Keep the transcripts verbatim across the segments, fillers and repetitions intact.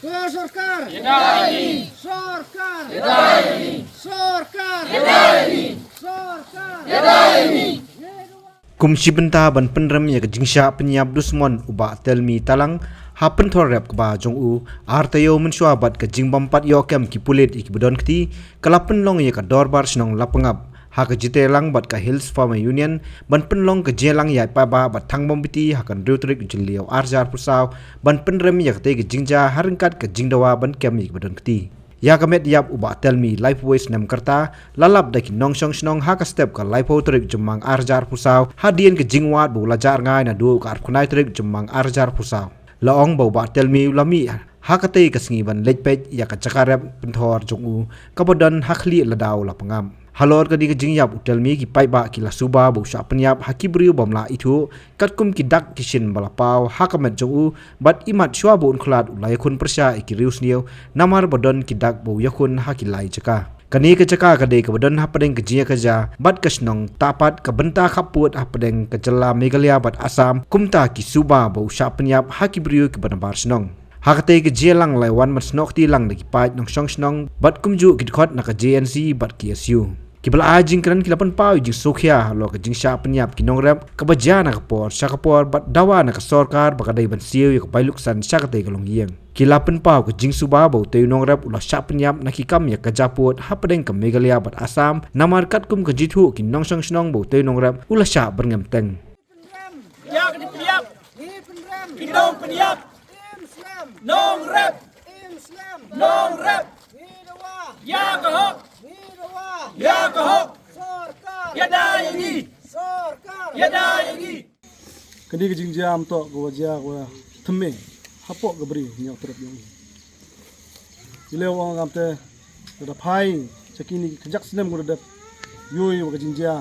Sorkar! Sorkar! Sorkar! Sorkar! Kum shi bynta ban pynrem ïa ka jingshah pynïap dusmon u Bah Telmi Talang, ha pynthor rep kaba jong u, ar taïew mynshuwa bad ka jingbym pat ïoh kem ki pulit ïa kiba don kti, ka la pynlong ïa ka dorbar shnong Lapangap ha ka jingïalang bad ka Hills Farmer Union ban pynlong ka jingïalang ïaid paidbah bad thang bym biang ha ka hynriew tarik u Jylliew ar hajar arphew saw ban pynrem ïa katei ka jingjia ha ryngkat ka jingdawa ban kem ïa kiba don kti. Ïa ka met ïap u Bah Telmi laiphew wei snem ka rta la lap da ki nongshong shnong ha ka step ka laiphew tarik Jymmang ar hajar arphew saw hadien ka jingwad ba u la jah rngai naduh ka arphew khyndai tarik Jymmang ar hajar arphew saw. La ong ba u Bah Telmi u la mih ha katei ka sngi ban leit peit ïa ka jaka rep pynthor jong u kaba don ha khlieh ladaw Lapangap. Halor kane ka jingïap u Telmi, ki paidbah ki la suba ba u shah pynïap ha ki briew bym lah ithuh, katkum ki dak ki shin ba la paw ha ka met jong u, bad imat shuwa ba un khlad u la ïakhun pyrshah ïa ki riewsniew, namar ba don ki dak ba u ïakhun ha ki lai jaka. Kane ka jaka ka dei kaba don hapdeng ka jingïakajia bad ka shnong Tahpat, ka bynta khappud hapdeng ka jylla Meghalaya bad Assam, kumta ki suba ba u shah pynïap ha ki briew kiba nabar shnong. Ha katei ka jingïalang la wan ban snoh kti lang da ki paid nongshong shnong bad kumjuh ki dkhot na ka J N C bad K S U. Kiba la ai jingkren ki la pynpaw ïa ka jingsngewkhia halor ka jingshah pynïap ki nongrep kaba jia na ka por sha ka por bad dawa na ka sorkar ba ka dei ban siew ïa ka bailuksan sha katei ka longïing. Ki la pynpaw ka jingsuba ba utei u nongrep u la shah pynïap na ki kam ïakajia pud hapdeng ka Meghalaya bad Assam, namar katkum ka jingithuh ki nongshong shnong ba utei u nongrep u la shah byrngem teng. Ïa ka dei pynïap. Ngi pynrem. Ki nong pynïap. Im slem. Nongrep. Im slem. Nongrep. Ngi dawa. Ïa ka hok. Ngi dawa. Ïa ka hok. Sorkar. Ïada ïa ngi. Sorkar. Ïada ïa ngi. Kane ka jingjia mynta ka wa jia ka wa thymmai hapoh ka Bri Hynñiewtrep jong ngi. Ïa leh ong kamte, ka da phai sha kine ki kjak snem ka da dep ïoh ïa ka jingjia.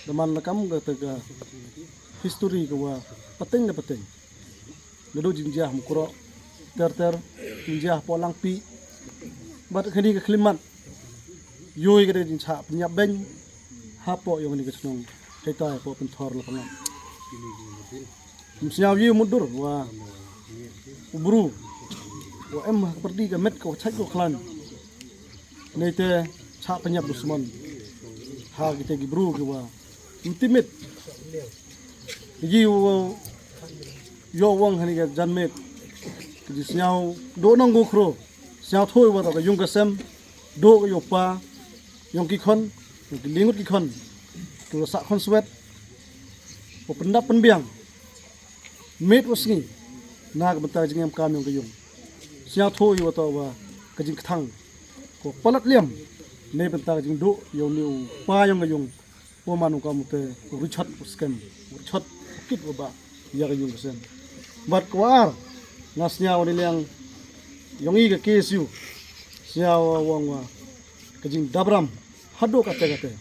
Da man la kam kata ka history ka wa pateng da pateng. Naduh jingjia ha Mukroh ter ter, jingjia hapoh Langpih, bad kane ka khyllipmat ïoh ïa kata ka jingshah pynïap beiñ hapoh ïong kane ka shnong, haitai hapoh pynthor Lapangap. Ym sngew ïa u mutdur wa u bru wa em ha ka pyrdi ka met ka wa chait ka wa khlaiñ. Neite shah pynïap dusmon ha kite ki bru ki wa ym tip met. Ki ji u ïoh wang ha kane ka janmiet, ki ji sngew duh nongkukru, sngew thui wa ta ka ïung ka sem, duh ka ïoh pa ïong ki khon, ïong ki lyngngut ki khon, ki wa sah khon swet, wa pyndap pynbiang miet wa sngi na ka bynta ka jingemkam ïong ka ïung. Sngew thui wa ta wa ka jingkthang ko palat liam ne bynta ka jingduh ïong ne u pa ïong ka ïung. Wa man u kam u te u richot u skem, u richot u kit wa ba ïa ka ïung ka sem. Bad ka wa ar, nga sngew ne liang ïong i ka K S U, sngew wa wang wa ka jingdabram haduh kate kate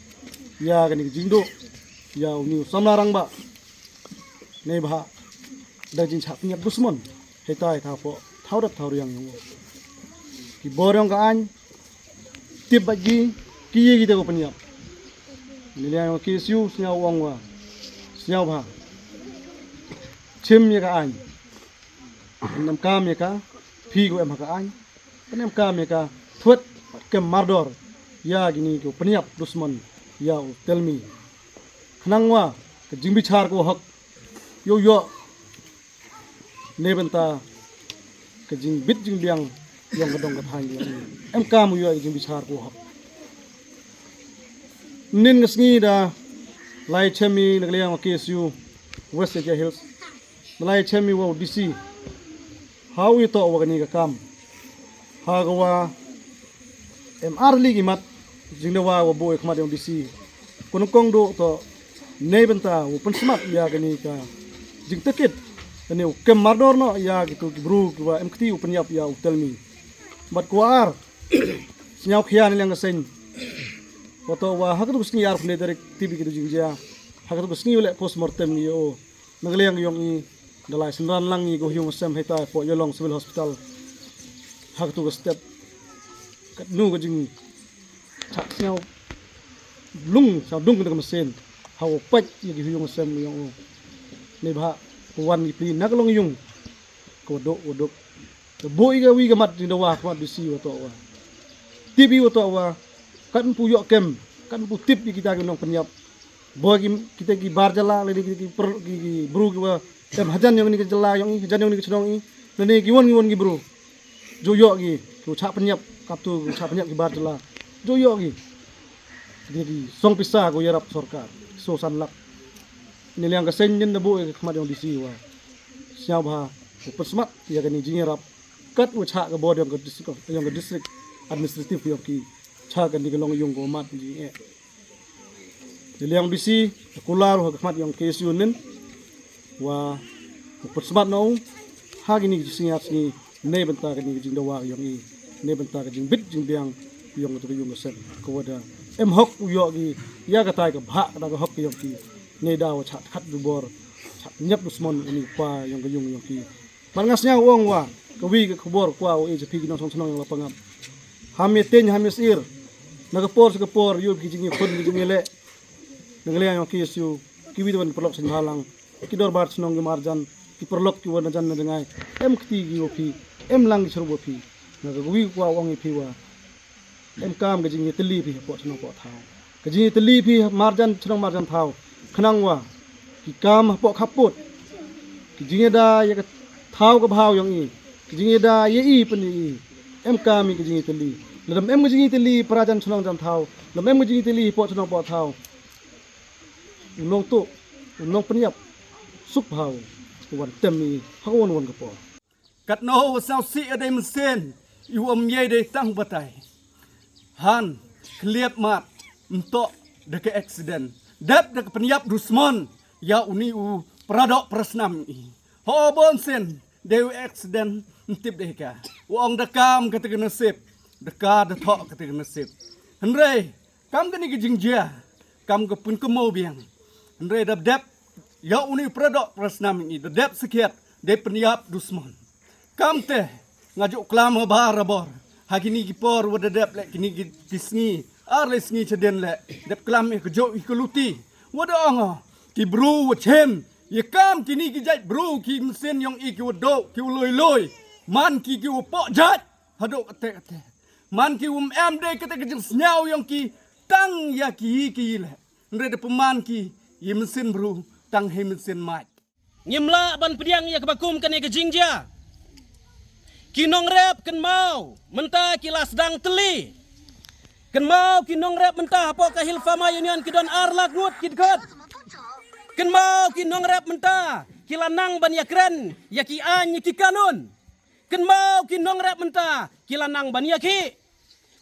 ïa kane ka jingduh ïa u ni u samla rangbah. Neibhah da jingshah pynïap dusmon haitai hapoh thaw dat thaw riang ïong u. Ki bor ïong ka aiñ tip bad ki, ki ïa kita ka pynïap. Ni liang ïong ki siew sngew ong wa sngewbha chim ïa ka aiñ. Pynemkam ïa ka, phi ko em ha ka aiñ, pynemkam ïa ka, thwet kem mardor ïa kini ki pynïap dusmon ïa u Telmi. Khnang wa ka jingbishar ko hok ïoh ïoh ne bynta ka jingbit jingbiang ïong ka dong ka thaiñ ïong. Emkam u ïoh ka jingbishar ko hok. Nin ka sngi da lai chem i na ka liang wa K S U West Jaintia Hills. Malai chem i wa u D C ha u ïa toh wa kani ka kam. Ha ka wa em ar li ki mat jingdawa wa boi khmat ïa u D C. Kun kong do toh nei bynta u pynsmat ïa kani ka jingtakit. Kani u kem mardor noh ïa kitu ki bru ki wa em kti u pynyap ïa u Telmi. Mat ku ar sñiaw khia ni liang ka seng. Wa toh wa ha katu ka sngi ar pynde direct T V kitu jingjia. Ha katu ka sngi u leh postmortem ngi o. Na ka liang yong i da lai synran lang i ko hiung sem heta po Yalong Civil Hospital. Ha katu ka step katnu ka jing chak sñiaw lung sa dung ka masen. Ha u pach i ki hiung sem yong u. Nei bha ko wan i pli na ka long yung. Ko dok ko dok. Te boi ka wi ka mat jingdawa khmat D C wa toh wa tip i wa toh wa kan pu ïoh kem, kan pu tip i kita ki nongpynïap. Boi ki kita ki bar jylla lane kita ki per ki, ki bru ki wa em hajan ïong ni ki jylla ïong i, hajan ïong ni ki chnong i, lane ki won ki won ki bru. Jo ïoh ki, ki chah pynïap, kap tu ki chah pynïap ki bar jylla. Jo ïoh ki. Ki song pisa ko ïarap sorkar, so san lak. Ni liang ka seng nyin da boi ka khmat ïong D C wa. Sñiaw bha, ko pynsmat ïa kani jingïarap. Kat wa chah ka bor ïong ka district, ïong ka district administrative ïong ki. Chah kani ka long ïong ko mat jingeh. Ni liang D C, kular ha ka khmat ïong K S U nin. Wa, ko pynsmat na u, ha kini ki sngi ar sngi, ne bynta kini ki jingdawa ïong i, ne bynta ka jingbit jingbiang ïong ka ïong ka seng. Ko wa da em hok u ïoh ki, ïa ka tai ka bha ka da ka hok ïong ki. Ne da wa chah khat du bor, chah ñep du smon ini pa ïong ka ïong ïong ki. Man nga sñiaw ong wa, ka wi ka khubor kwa u e cha phi ki nong song shnong ïong la pangam. Ham ïa teng ham ïa sir. Na ka por sa ka por ïoh phi ki jingïa khun ki jingïa leh. Na ka liang ïong K S U, ki wi da wan paralok shin bhalang. Ki dorbar shnong ki marjan, ki paralok ki wan na jan na jangai. Em kti ki wa phi, em lang ki chru wa phi. Na ka wi kwa ong i phi wa. Em kam ka jingïatylli phi hapoh chnong poh thaw. Ka jingïatylli phi marjan chnong marjan thaw. Khnang wa. Ki kam hapoh khaput. Ki jingïada ïa ka thaw ka bhaw ïong i. Ki jingïada ïa i pyn i. Em kam i ka jingïatylli. Lada em ka jingïatylli para jan chnong jan thaw. Lada em ka jingïatylli hapoh chnong poh thaw. U nongtuh, u nongpynïap, suk bhaw, u wan tem i, ha ka wan wan ka por. Katno u sñiaw sih ïa dei mynsiem, i u ym ïai dei tang batai. Han, khliat mat, mtoh, da ka accident. Dep da ka pynïap dusmon, ïa uni u, paradoh parasnam i. Ho bon sien, dei u accident, mtip dei ka. U ong da kam kata ka nasib, da ka da thoh kata ka nasib. Hynrei, kam kani ka jingjia, kam ka pynkynmaw biang. Hynrei da dep, ïa uni u paradoh parasnam i, da dep sakhiat, dei pynïap dusmon. Kam te, nga ju klam ha barabor, ha kini ki por wa da dep leh kini ki, ki sngi, ar leh sngi chadien leh, dep klam ïa ka jok ïa ka luti. Wa da ong, ki bru wa chem, ïa kam kini ki jait bru ki mynsiem ïong i ki wa dok, ki wa loi loi. Man ki ki wa pok jait, hadok kate kate. Man ki um em dei kata ka jingsñiaw ïong ki tang ïa ki yi ki yi leh. Hynrei da pynman ki yi mynsiem bru tang hei mynsiem mait. Ngim lah ban pdiang ïa kaba kum kane ka jingjia. Ki nongrep kynmaw mynta ki la sdang tylli. Kynmaw ki nongrep mynta hapoh ka Hill Farmer Union ki don ar lak ngut ki dkhot. Kynmaw ki nongrep mynta ki la nang ban ïakren ïa ki aiñ ïa ki kanun. Kynmaw ki nongrep mynta ki la nang ban ïakhih.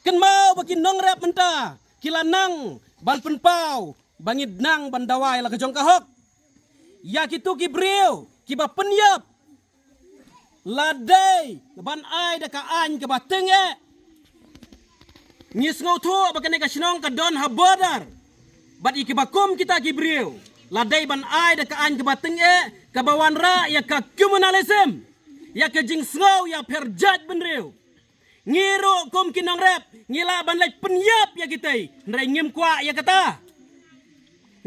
Kynmaw ba ki nongrep mynta ki la nang ban pynpaw ba ngi nang ban dawa ïa la ka jong ka hok. Ïa kitu ki briew kiba pynïap la dei ban ai da ka aiñ kaba tyngeh. Ngi sngewthuh ba kane ka shnong ka don ha border. Bad ïa kiba kum kita ki briew la dei ban ai da ka aiñ kaba tyngeh kaba wanrah ïa ka communalism. Ïa ka jingsngew ïa pher jait bynriew. Ngi ruh kum ki nongrep ngi lah ban leit pynïap ïa kitei. Hynrei ngim kwah ïa kata.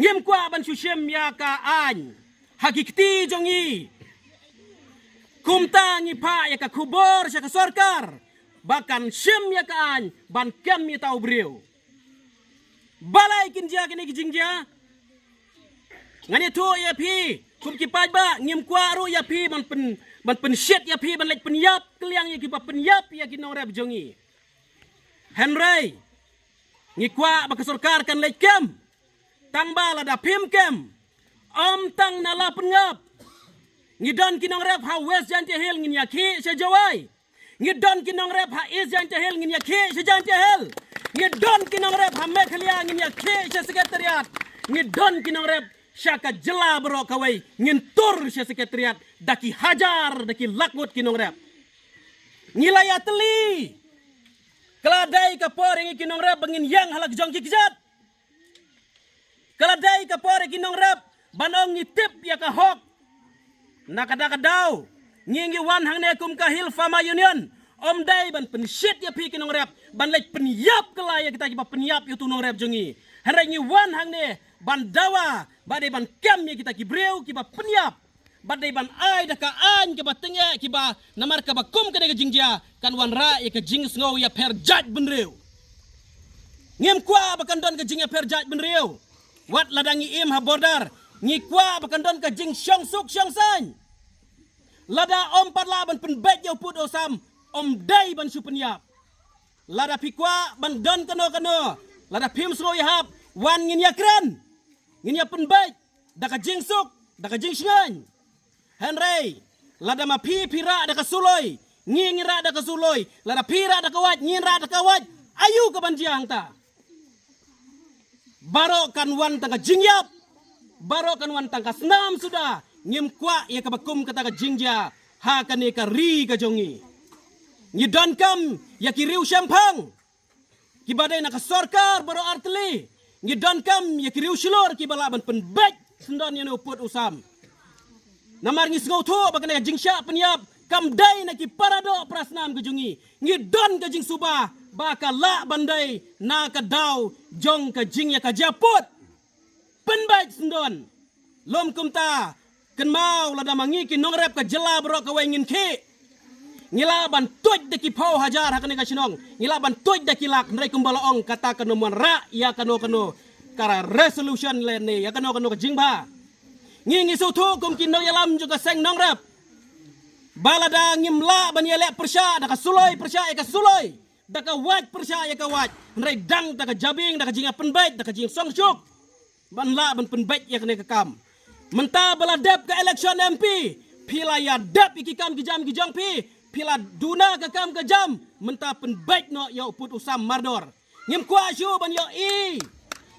Ngim kwah ban shu shim ïa ka aiñ ha ki kti jong ngi. Kumta ngi phah ïa ka khubor sha ka sorkar ba kan shim ïa ka aiñ ban kem ïa uta u briew. Balei kin jia kine ki jingjia? Ngan ïathuh ïa phi kum ki paidbah, ngim kwah ruh ïa phi ban pyn, ban pynshit ïa phi ban leit pynïap kylliang ïa kiba pynïap ïa ki nongrep jong ngi. Hynrei ngi kwah ba ka sorkar kan leit kem. Tang ba lada phim kem, ym tang na la pynïap. Ngi don ki nongrep ha West Jaintia Hills ngin ïakhih sha Jowai. Ngi don ki nongrep ha East Jaintia Hills ngin ïakhih sha Jaintia Hills. Ngi don ki nongrep ha Meghalaya ngin ïakhih sha Secretariat. Ngi don ki nongrep sha ka jylla baroh kawei ngin tur sha Secretariat da ki hajar da ki lak ngut ki nongrep. Ngi la ïatylli. Ka la dei ka por ïa ngi ki nongrep ba ngin ïeng ha la ka jong ki kjat. Ka la dei ka por ïa ki nongrep ban ong ngi tip ïa ka hok. Na kata ka daw ngi ngi wan hangne kum ka Hill Farmer Union. Ym dei ban pynshit ïa phi ki nongrep ban leit pynïap kylla ïa kita kiba pynïap ïa utu u nongrep jong ngi. Hynrei ngi wan hangne ban dawa ba dei ban kem ïa kita ki briew kiba pynïap. Bad dei ban ai da ka aiñ kaba tyngeh kiba namar kaba kum ka dei ka jingjia kan wanrah ïa ka jingsngew ïapher jaitbynriew. Ngim kwah ba kan don ka jingïapher jaitbynriew. Wat lada ngi im ha border, ngi kwah ba kan don ka jingshong suk shong saiñ. Lada ym pat lah ban pynbeit ïa u pud u sam, ym dei ban shu pynïap. Lada phi kwah ban don kano kano, lada phim sngew ïahap, wan ngin ïakren. Ngin ïa pynbeit da ka jingsuk, da ka jingshngaiñ. Hynrei lada ma phi phi rah da ka suloi, ngi ngi rah da ka suloi. Lada phi rah da ka wait, ngin rah da ka wait. Aïu ka ban jia hangta? Baroh kan wan tang ka jingïap, baroh kan wan tang ka snam suda. Ngim kwah ïa kaba kum kata ka jingjia ha kane ka ri ka jong ngi. Ngi donkam ïa ki riew shemphang kiba dei na ka sorkar baroh artylli. Ngi donkam ïa ki riew shlur kiba lah ban pynbeit syndon ïa u pud u sam. Namar ngi sngewthuh ba kane ka jingshah pynïap kam dei na ki paradoh parasnam ka jong ngi. Ngi don ka jingsuba ba ka lah ban dei na ka daw jong ka jingïakajia pud. Pynbeit syndon. Lym kumta, kynmaw lada ma ngi ki nongrep ka jylla baroh kawei ngin khih, ngi lah ban tuid da ki phew hajar ha kane ka shnong, ngi lah ban tuid da ki lak. Hynrei kumba la ong, kata kan ym wanrah ïa kano kano ka resolution lane ïa kano kano ka jingbha. Ngi ngi sngewthuh kum ki nongïalam jong ka seng nongrep ba lada ngim lah ban ïaleh pyrshah da ka suloi pyrshah ïa ka suloi, da ka wait pyrshah ïa ka wait, hynrei dang da ka jabieng, da ka jingïapynbeit, da ka jingsngewsuk ban lah ban pynbeit ïa kane ka kam. Mynta ba la dep ka election M P, phi la ïa dep ïa ki kam ki jam ki jong phi, phi la duna ka kam ka jam. Mynta pynbeit noh ïa u pud u sam mardor. Ngim kwah shuh ban ïohi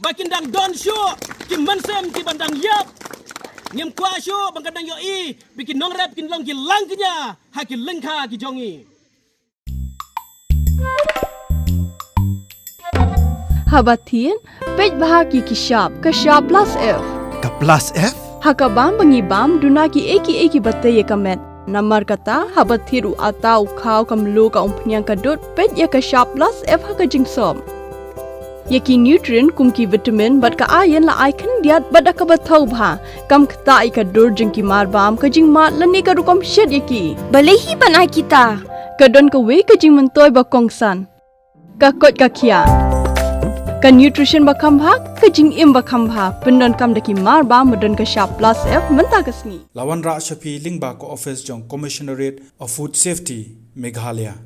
ba kin dang don shuh ki mynsiem kiban dang ïap. Ngim kwah shuh ban kan dang ïohi ba ki nongrep kin long ki langkñia ha ki lyngkha ki jong ngi. Haba thied, peit bha ki ki shap, ka shap plus F. Ka plus F? Ha ka bam ba ngi bam, duna ki ei ki ei kiba tei ïa ka met. Namar kata, haba thied u atta u khaw ka mluh ka umphniang ka dud, peit ïa ka shap plus F ha ka jingsop. Ïa ki nutrient kum ki vitamin bad ka iron la ai khyndiat bad da kaba thaw bha. Kam ktah ïa ka dur jong ki mar bam, ka jingmad lane ka rukom shet ïa ki. Balei hi ban ai kita? Ka don kawei ka jingmyntoi ba kongsan. Ka koit ka khiah. Ka nutrition ba kham bha, ka jingim ba kham bha. Pyndonkam da ki mar bam ba don ka shap plus F mynta ka sngi. La wanrah sha phi lyngba ka office jong Commissionerate of Food Safety, Meghalaya.